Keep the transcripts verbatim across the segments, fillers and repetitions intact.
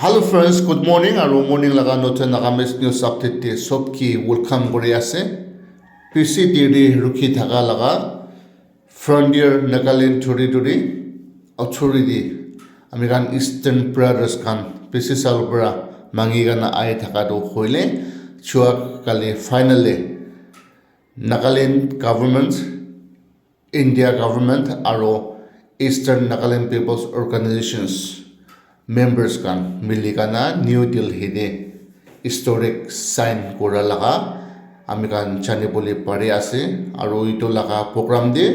Hello friends, good morning. Aru morning laga notun Nagamese news update te sob ki welcome kuri ase. P C D te rukhi thaka laga Frontier Nagaland Territory Authority, ami khan Eastern Brothers khan P C Salo para mangi kena ahi thaka tu hoile, chua kali finally Nagaland government, India government aro Eastern Nagaland People's Organizations members khan mili kana New Delhi te historic sign kura laga ami khan jani bole pari ase. Aro etu laga program te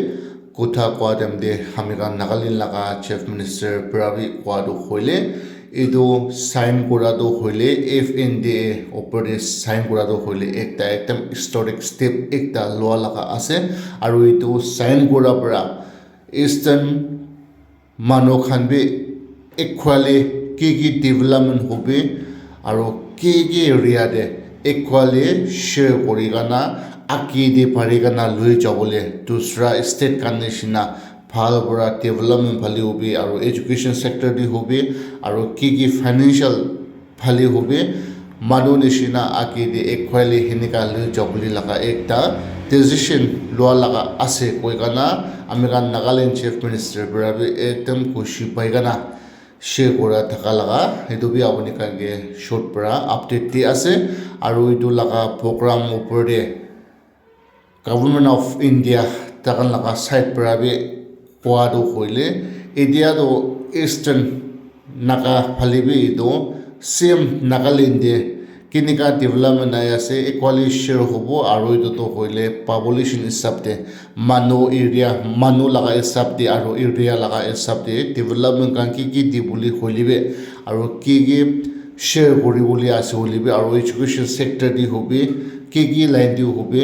kotha kua time te ami khan Nagaland laga Chief Minister para bi kua tu hoile, etu sign kura tu hoile F N D A opor te sign kura tu hoile ekta ekdam historic step ekta lua laga ase. Aro etu sign kura para Eastern manu khan bi equally ki ki development hobi aro ki ki area te equally share kuri kana aki te pari kana lui jabole dusra state khan nishina bhal para development phale hobi aro education sector te hobi aro ki ki financial phale hobi manu nishina aki te equally henika lui jabole laga ekta decision lua laga ase koi kana ami khan Nagaland Chief Minister para bi ekdam khushi pai kana share kura thaka laga etu bi apuni khan ke short para update di ase. Aro etu laga program opor te Government of India takhan laga side para bi kua tu hoile, etia tu Eastern Naga phale bi etu same Nagaland te kinika development ahi ase, equally share hobo, aro etu tu hoile population hisab te manu area, manu laga hisab te aro area laga hisab te development khan ki ki di bole hoile bi aro ki ki share kuri bole ase hoile bi aro education sector te hobi ki ki line te hobi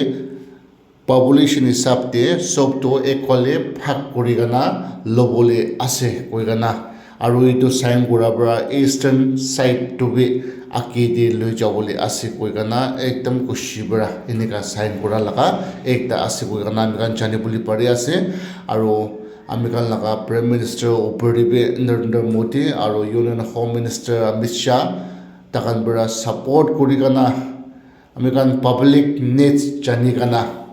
population hisab te sob tu equally bhag kuri kana lobole ase koi kana, aru etu sign kura para eastern side tu bi age te loi jabole ase koi kana ekdam khushi para enika sign kura laga ekta ase koi kana ami khan jani bole pari ase. Aru ami khan laga Prime Minister opor te bi Narendra Modi aru Union Home Minister Amit Shah takhan para support kuri kana ami khan public needs jani kana,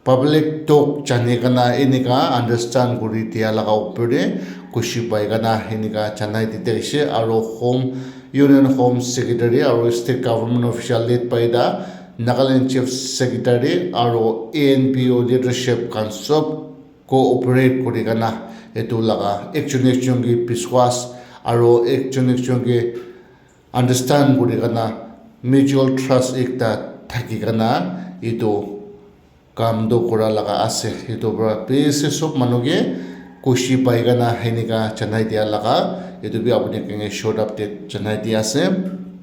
public talk jani kana enika understand kuri dia laga opor te khushi pai kana enika janai di thakishe. Aru Home, Union Home Secretary aru State Government official led by the Nagaland Chief Secretary aru A N P O leadership khan sob cooperate kuri kana etu laga ekjon ekjon ke biswas aru ekjon ekjon ke understand kuri kana mutual trust ekta thaki kana etu kam tu kura laga ase. Etu para bishi sob manu ke khushi pai kana enika janai dia laga etu bi apuni khan ke short update janai di ase.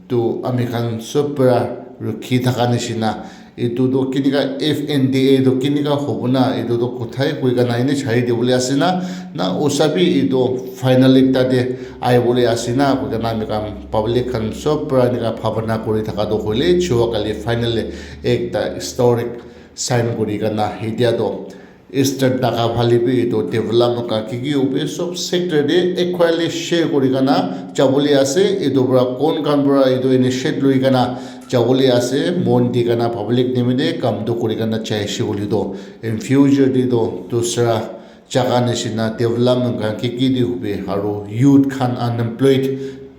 Tu ami khan sob para rukhi thaka nishina etu tu kinika F N D A tu kinika hobo na, etu tu kothai koi kana ene chari dibole ase na, na osa bi etu final ekta te ahi bole ase na koi kana ami khan public khan sob para enika bhabana kuri thaka tu hoile chua kali final ekta historic sign kuri kana etia tu Eastern Naga phale bi etu development ka ki ki hobi sob sector te equally share kuri kana jabole ase. Etu para kon khan para etu initiate loi kana jabole ase, mon di kana public nimite kam tu kuri kana jai ase koile tu in future te tu dusra jaga nishina development khan ki ki di hobi aru youth khan unemployed,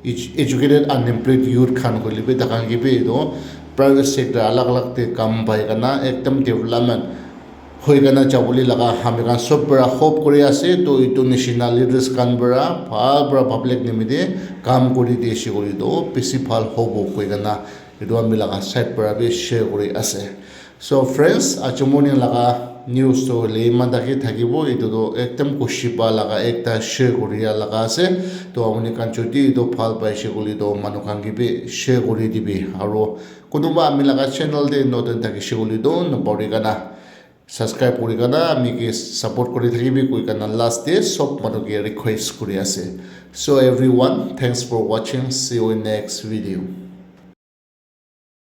edu- educated unemployed youth khan hoile bi takhan ke bi etu private sector alag alag te kam pai kana ekdam development hoi kana jabole laga ami khan sob para hope kuri ase. To etu nishina leaders khan para bhal para public nimite kam kuri di ase koile tu bishi bhal hobo koi kana etu ami laga side para bi share kuri ase. So friends, ajo morning laga news tu hoile iman thaki thakibo. Etu tu ekdam khushi pa laga ekta share kuri laga ase. To apuni khan jodi etu bhal paise koile tu manu khan ke bi share kuri dibi aru kunuba ami laga channel te notun thakise koile tu nopahori kana subscribe kuri kana ami ke support kuri thakibi koi kana last te sob manu ke request kuri ase. So everyone, thanks for watching. See you in next video.